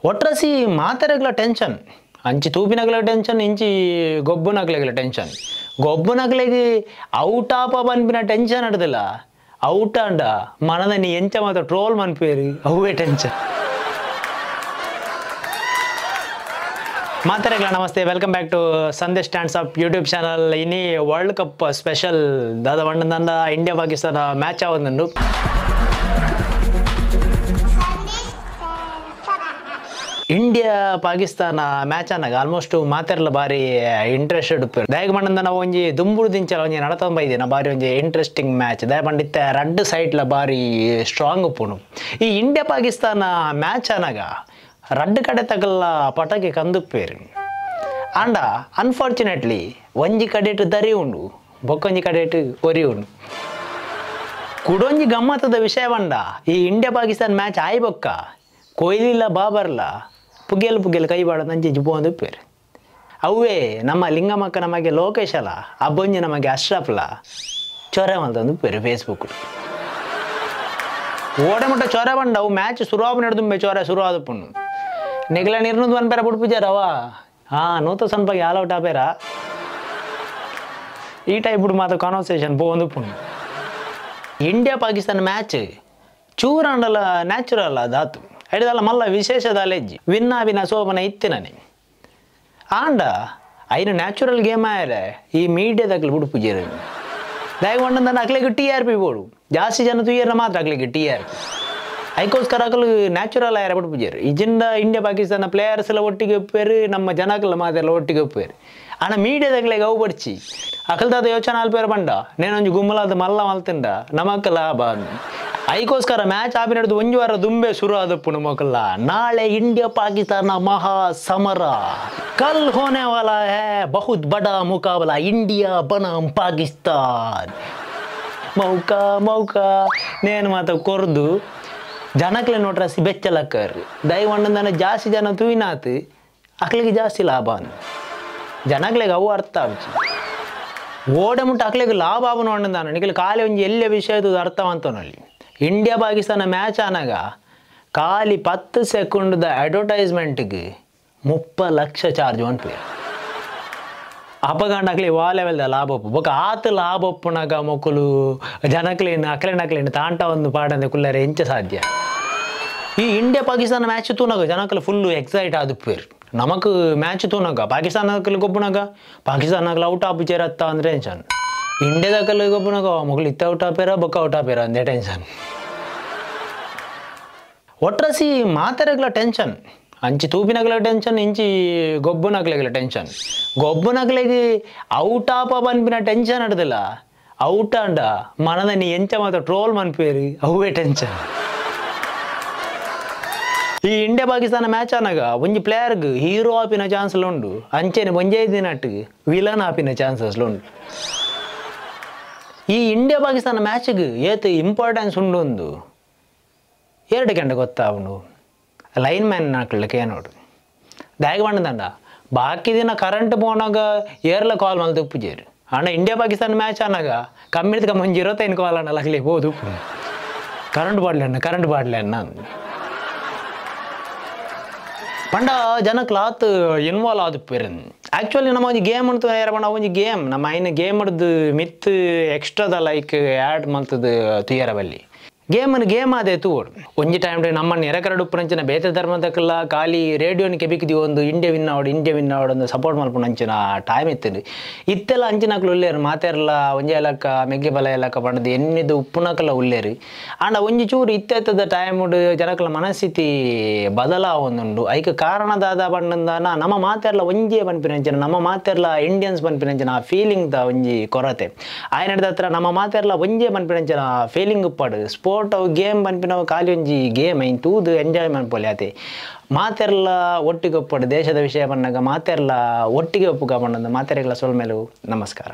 ಒಟ್ರಸಿ ಮಾತೆರೆಗ್ಲ tension, ಅಂಚಿ ತೂಪಿನಗಲ tension, ಇಂಚಿ ಗೊಬ್ಬುನಗಲೆಗ್ಲ tension. ಗೊಬ್ಬುನಗಲೆಗ್ out ಆಪ ಪನ್ಪಿನ ಟೆನ್ಷನ್ ಅಡ್ದಿಲ್ಲ, ಔಟ್ ಅಂಡ ಮನದ ನೀ ಎಂಚ ಮಾತ್ರ ಟ್ರೋಲ್ ಮನ್ಪೇರು ಅವೇ ಟೆನ್ಷನ್. ಮಾತೆರೆಗ್ಲ ನಮಸ್ತೆ, welcome back to Sandesh stands up YouTube channel. ಇನಿ world cup special ದಾದ ವಂಡಂದ ಇಂಡಿಯಾ ಪಾಕಿಸ್ತಾನ ಮ್ಯಾಚ್ ಆವೊಂದುಂಡು. ಇಂಡಿಯಾ ಪಾಕಿಸ್ತಾನ ಮ್ಯಾಚ್ ಅನ್ನಾಗ ಆಲ್ಮೋಸ್ಟ್ ಮಾತೆರ್ಲ ಬಾರಿ ಇಂಟ್ರೆಸ್ಟೆಡ್ ಉಪ್ಪೇರು. ದಯಗ್ ಮಂಡಂದ ಒಂಜಿ ದುಂಬುಡು ದಿಂಚಲ ಒಂಜಿ ನಡತೊಂಬ ಇದೆ ಬಾರಿ ಒಂಜಿ ಇಂಟ್ರೆಸ್ಟಿಂಗ್ ಮ್ಯಾಚ್. ದಯ ಪಂಡಿತ್ತೆ ರಡ್ಡ್ ಸೈಡ್ಲ ಬಾರಿ ಸ್ಟ್ರಾಂಗ್ ಉಪ್ಪುನು. ಈ ಇಂಡಿಯಾ ಪಾಕಿಸ್ತಾನ ಮ್ಯಾಚ್ ಅನ್ನಾಗ ರಡ್ಡ್ ಕಡೆ ತಗಲ್ಲ ಪಟಕೆ ಕಂದುಪ್ಪೇರು. ಆಂಡ ಅನ್ಫಾರ್ಚುನೇಟ್ಲಿ ಒಂಜಿ ಕಡೆಟ್ ದರಿ ಉಂಡು, ಬೊಕ್ಕೊಂಜಿ ಕಡೆಟ್ ಒರಿ ಉಂಡು. ಕುಡೊಂಜಿ ಗಮ್ಮತ್ತದ ವಿಷಯ ಬಂಡ ಈ ಇಂಡಿಯಾ ಪಾಕಿಸ್ತಾನ ಮ್ಯಾಚ್ ಆಯಿ ಬೊಕ್ಕ ಕೊಯ್ಲಿಲ್ಲ ಬಾಬರ್ಲ ಪುಗೆಲ್ ಪುಗೆಲ್ ಕೈ ಬಾಡ ನಂಜಿ ಪೋಂದುಪ್ಪೇರು. ಅವೇ ನಮ್ಮ ಲಿಂಗಮಕ್ಕ ನಮಗೆ ಲೋಕೇಶಲ ಅಬ್ಬೊಂಜಿ ನಮಗೆ ಅಶ್ರಫ್ಲ ಚೊರೆ ಮಲ್ತಂದುಪ್ಪೇರು ಫೇಸ್ಬುಕ್. ಓಡೆ ಮುಟ್ಟ ಚೊರೆ ಬಂಡ ಅವು ಮ್ಯಾಚ್ ಶುರುವಾಪು ನಡೆದುಂಬೆ ಚೊರೆ ಶುರು ಆದಪ್ಪುಂಡು. ನೆಗಲ ನಿರ್ನೂದು ಒನ್ ಪೇರ ಬುಡ್ಪುಜಾರವ ಹಾಂ ನೂತ ಸಣ್ಣ ಆಲ್ ಔಟ್ ಆಪೇರ ಈ ಟೈಪ್ ಬಿಡು ಮಾತ್ರ ಕಾನ್ವರ್ಸೇಷನ್ ಪೋಂದುಪ್ಪುಂಡು. ಇಂಡಿಯಾ ಪಾಕಿಸ್ತಾನ ಮ್ಯಾಚ್ ಚೂರಾಂಡಲ ನ್ಯಾಚುರಲ್ ದಾತು ಐಡ್ದಲ್ಲ ಮಲ್ಲ ವಿಶೇಷದ ಲೆಜ್ಜಿ ವಿನ್ನ ವಿನ ಸೋಪನ ಇತ್ತಿನನೆ. ಆಂಡ ಐನು ನ್ಯಾಚುರಲ್ ಗೇಮ್ ಆಯರೆ ಈ ಮೀಡಿಯಾದಾಗಲಿ ಬುಡ್ಪುಜೇರು. ದಯಗೊಂಡಂದ ಅಕ್ಲೆಗೆ T R P ಬೋಡು, ಜಾಸ್ತಿ ಜನ ತುಯ್ಯರ್ನ ಮಾತ್ರ ಅಕ್ಲೆಗೆ T R P. ಐಕೋಸ್ಕರ ಅಕಲು ನ್ಯಾಚುರಲ್ ಆಯರ ಬುಡ್ಪುಜೇರು. ಇಜಿಂದ ಇಂಡಿಯಾ ಪಾಕಿಸ್ತಾನ ಪ್ಲೇಯರ್ಸ್ ಎಲ್ಲ ಒಟ್ಟಿಗೆ ಒಪ್ಪೇರು, ನಮ್ಮ ಜನಕ್ಲ ಮಾತೆಲ್ಲ ಒಟ್ಟಿಗೆ ಒಪ್ಪೇರು. ಆಂಡ ಮೀಡಿಯಾದಾಗಲೆಗೆ ಅವು ಬಡ್ಚಿ ಅಕಲ್ದಾದ ಯೋಚನೆ ಅಲ್ಪೇರು ಬಂಡ ನೇನೊಂಜಿ ಗುಮ್ಮಲಾದ ಮಲ್ಲ ಮಲ್ತಿಂಡ ನಮಕ್ ಲಾಭ. ಐಕೋಸ್ಕರ ಮ್ಯಾಚ್ ಆಪಿ ನಡೆದು ಒಂಜಿ ವಾರ ದುಂಬೆ ಶುರು ಆದಪ್ಪು ಮೊಕಲ್ಲ. ನಾಳೆ ಇಂಡಿಯಾ ಪಾಕಿಸ್ತಾನ ಮಹಾ ಸಮರ, ಕಲ್ ಹೋನೆ ವಾಲಾ ಹೈ ಬಹುತ್ ಬಡಾ ಮುಕಾಬಲಾ ಇಂಡಿಯಾ ಬನಾಮ್ ಪಾಕಿಸ್ತಾನ್. ಮೌಕಾ ಮೌಕಾ ನೇನು ಮಾತ ಕೊರ್ದು ಜನಕ್ಲೆ ನೋಟ್ರಸಿ ಬೆಚ್ಚಲಕ್ಕರ್ ದಯವಂಡಂದನ ಜಾಸ್ತಿ ಜನ ತೂಯಿನಾತು ಅಕ್ಲಿಗೆ ಜಾಸ್ತಿ ಲಾಭ. ಜನಕ್ಲೆಗೆ ಅವು ಅರ್ಥ ಆಚಿ ಓಡೆ ಮುಟ್ಟ ಅಕ್ಲೆಗೆ ಲಾಭ ಆವನು ಅಂಡಂದಾನ ನಿಖಲ್ ಖಾಲಿ ಒಂಜಿ ಎಲ್ಲೆ ವಿಷಯದ ಅರ್ಥವಂತನಲ್ಲಿ. ಇಂಡಿಯಾ ಪಾಕಿಸ್ತಾನ ಮ್ಯಾಚ್ ಆನಾಗ ಖಾಲಿ 10 ಸೆಕೆಂಡ್ದ ಅಡ್ವರ್ಟೈಸ್ಮೆಂಟ್ಗೆ 30 ಲಕ್ಷ ಚಾರ್ಜ್ ಅನ್ಪೇರು. ಅಪಗಂಡ ಅಕ್ಲಿ ವಾ ಲೆವೆಲ್ದ ಲಾಭ ಒಪ್ಪು ಬೊಕ ಆತ ಲಾಭ ಒಪ್ಪುನಾಗ ಮೊಕ್ಕಲು ಜನಕ್ಲೇನು ಅಕ್ಲೆ ನಕ್ಲೇನು ತಾಂಟ ಒಂದು ಪಾಡಂದೆ ಕುಲ್ಲರೆ ಎಂಚ ಸಾಧ್ಯ. ಈ ಇಂಡಿಯಾ ಪಾಕಿಸ್ತಾನ ಮ್ಯಾಚ್ ತೂನಾಗ ಜನಕ್ಲೆ ಫುಲ್ಲು ಎಕ್ಸೈಟ್ ಆದುಪ್ಪೇರು. ನಮಕ್ ಮ್ಯಾಚ್ ತೂನಾಗ ಪಾಕಿಸ್ತಾನಕ್ಕಲ್ಲಿ ಗೊಬ್ಬುನಾಗ ಪಾಕಿಸ್ತಾನಕ್ಕೆ ಔಟ್ ಆಪು ಚೇರತ್ತ ಅಂದ್ರೆ ಟೆನ್ಷನ್. ಇಂಡಿಯಾದಕ್ಕಲ್ಲಿ ಗೊಬ್ಬುನಾಗ ಮೊಗಲು ಇತ್ತ ಔಟ್ ಆಪೇರ ಬೊಕ್ಕ ಔಟ್ ಆಪೇರ ಅಂದೇ ಟೆನ್ಷನ್. ಒಟ್ರಸಿ ಮಾತೆರೆಗ್ಲ ಟೆನ್ಷನ್, ಅಂಚಿ ತೂಪಿನಗಲ ಟೆನ್ಷನ್, ಇಂಚಿ ಗೊಬ್ಬುನಗಲೆಗ್ಲ ಟೆನ್ಷನ್. ಗೊಬ್ಬುನಗಲೆಗೆ ಔಟ್ ಆಪ ಪನ್ಪಿನ ಟೆನ್ಷನ್ ಅಡ್ದಿಲ್ಲ, ಔಟ್ ಅಂಡ ಮನದ ನೀ ಎಂಚ ಮಾತ್ರ ಟ್ರೋಲ್ ಮನ್ಪೇರು ಅವೇ ಟೆನ್ಷನ್. ಈ ಇಂಡಿಯಾ ಪಾಕಿಸ್ತಾನ ಮ್ಯಾಚ್ ಆನಾಗ ಒಂಜಿ ಪ್ಲೇಯರ್ಗ್ ಹೀರೋ ಆಪಿನ ಚಾನ್ಸ್ ಉಂಡು, ಅಂಚೆನೆ ಒಂಜೇ ದಿನಟ್ಟು ವಿಲನ್ ಆಪಿನ ಚಾನ್ಸಸ್ ಉಂಡು. ಈ ಇಂಡಿಯಾ ಪಾಕಿಸ್ತಾನ ಮ್ಯಾಚ್ಗೆ ಏತ್ ಇಂಪಾರ್ಟೆನ್ಸ್ ಉಂಡು ಒಂದು ಎರಡು ಗಂಟೆ ಗೊತ್ತಾವನು ಲೈನ್ ಮ್ಯಾನ್ ಹಾಕ್ಲಿಕ್ಕೆ ಏನೋಡು ದಾಯಕ ಬಂಡದಂಡ. ಬಾಕಿ ದಿನ ಕರೆಂಟ್ ಪೋನಾಗ ಏರ್ಲ ಕಾಲ್ ಮಲ್ತು ಉಪ್ಪುಜೇರು. ಅಣ್ಣ ಇಂಡಿಯಾ ಪಾಕಿಸ್ತಾನ ಮ್ಯಾಚ್ ಆನಾಗ ಕಮ್ಮಿದ ಕಮ್ಮಿ ಒಂಜಿ 25 ಕಾಲ್ ಅಣ್ಣ ಲಗ್ಲಿ ಬೋದು ಉಪ್ಪು ಕರೆಂಟ್ ಬಾಡ್ಲೆ ಅಣ್ಣ ಕರೆಂಟ್ ಬಾಡ್ಲೆ ಅಣ್ಣ ಪಂಡ ಜನ ಕ್ಲಾತ್ ಇನ್ವಾಲ್ವ್ ಆದುಪ್ಪೇರು. ಆ್ಯಕ್ಚುಲಿ ನಮ್ಮ ಒಂಜಿ ಗೇಮ್ ಉಂಟು ಏರ ಪಂಡ ಒಂಜಿ ಗೇಮ್ ನಮ್ಮ ಐನ ಗೇಮ್ ಹಿಡ್ದು ಮಿತ್ ಎಕ್ಸ್ಟ್ರಾದ ಲೈಕ್ ಆ್ಯಡ್ ಮಲ್ತದ ತುಯ್ಯರ ಬಲ್ಲಿ ಗೇಮನ್ನು ಗೇಮ್ ಅದೇ ತೂವೋಡು. ಒಂಜಿ ಟೈಮ್ ನಮ್ಮನ್ನು ಎರಕರಡು ಉಪ್ಪುನಂಚಿನ ಬೇತೆ ಧರ್ಮದಕ್ಕೆಲ್ಲ ಖಾಲಿ ರೇಡಿಯೋನ ಕೆಬಿಕಿದಿ ಒಂದು ಇಂಡಿಯಾ ವಿನ್ ಆವಡು ಇಂಡಿಯಾ ವಿನ್ ಆವಡು ಒಂದು ಸಪೋರ್ಟ್ ಮಲ್ಪುನ ಅಂಚಿನ ಟೈಮ್ ಇತ್ತು. ಇತ್ತೆಲ್ಲ ಅಂಚಿನಕ್ಲು ಉಲ್ಲೇರು ಮಾತೆರ್ಲ ಒಂಜಿ ಎಲಕ್ಕ ಮೆಗ್ಗೆ ಬಲ ಎಲಕ್ಕ ಪಂಡದು ಎನ್ನಿದು ಉಪ್ಪುನಕಲ್ಲ ಉಲ್ಲೇರು. ಆಂಡ ಒಂಜಿ ಚೂರು ಇತ್ತೆತ್ತದ ಟೈಮ್ ಜನಕಲ ಮನಸ್ಥಿತಿ ಬದಲಾವೊಂದುಂಡು. ಐಕ ಕಾರಣದಾದ ಪಂಡಂದಾನ ನಮ್ಮ ಮಾತೆರ್ಲ ಒಂಜೇ ಪನ್ಪಿನಂಚಿನ ನಮ್ಮ ಮಾತೆರ್ಲ ಇಂಡಿಯನ್ಸ್ ಪನ್ಪಿನಂಚಿನ ಆ ಫೀಲಿಂಗ್ the ಒಂಜಿ ಕೊರತೆ ಆಯ್ನದ ಹತ್ರ ನಮ್ಮ ಮಾತೆರ್ಲ ಒಂಜೇ ಪನ್ಪಿನಂಚಿನ ಫೀಲಿಂಗ್ ಉಪ್ಪಾಡು. ಸ್ಪೋರ್ಟ್ ಅವು ಗೇಮ್ ಪನ್ಪಿನವು ಖಾಲಿ ಒಂಜಿ ಗೇಮ್ ಐನ್ ತೂದು ಎಂಜಾಯ್ ಮನ್ಪೊಲಿ ಆತೆ ಮಾತೆರ್ಲ ಒಟ್ಟಿಗೆ ಒಪ್ಪಡು ದೇಶದ ವಿಷಯ ಬಂದಾಗ ಮಾತೆರ್ಲ ಒಟ್ಟಿಗೆ ಒಪ್ಪುಗ ಪಂಡಂದು ಮಾತೆರೆಗ್ಲ ಸೊಲ್ಮೆಲು ನಮಸ್ಕಾರ.